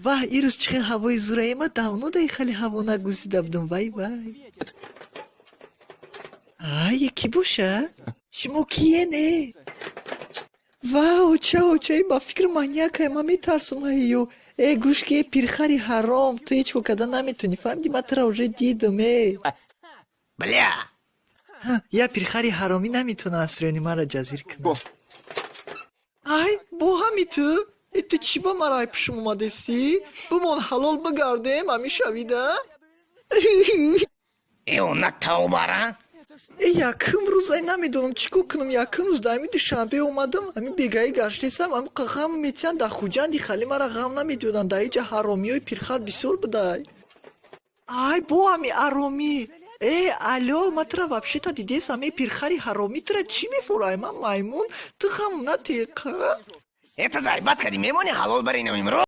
Ваҳ, ирӯз чӣ хел ҳавои зурае! Ма давно даи хеле ҳаво нагузида будам. Вай, вай! Ай, кӣ боша? Шумо киене? Ва, оча, оча, ба фикр маньякай, ман метарсам аю. Э, гӯш ки, пирхари ҳаром, ту ҳеҷ кор карда наметавонӣ, фаҳмидӣ? Ман тура уже дидам, э. Бля! Я пирхари ҳаромӣ наметавона асрёни маро ҷазир кунад. Ай, бо ҳами ту? Э, ту чӣ ба мара ай пушм омадестӣ? Бимон, ҳалол бигардем, ҳами шавида? Э, на тавбара? Э, якум рӯз, ай, намедонам чӣ кор кунам. Якум рӯз дар ҳами Душанбе омадам, ҳами бегаӣ гаштесам, ҳами ғам метиҳанд. Дар Хуҷанди хали мара ғам намедоданд, дар иҷа ҳаромиҳои пирхар бисёр будай. Ай, бо ҳами аромӣ. Э, алё, ман тура вообще-то дидесам. Э, пирхари ҳаромӣ, тура чӣ мефурай? Ман маймун, ту ғам натеқа. Э, ту зарбат кардӣ, мемонӣ ҳалол баринам имрӯз?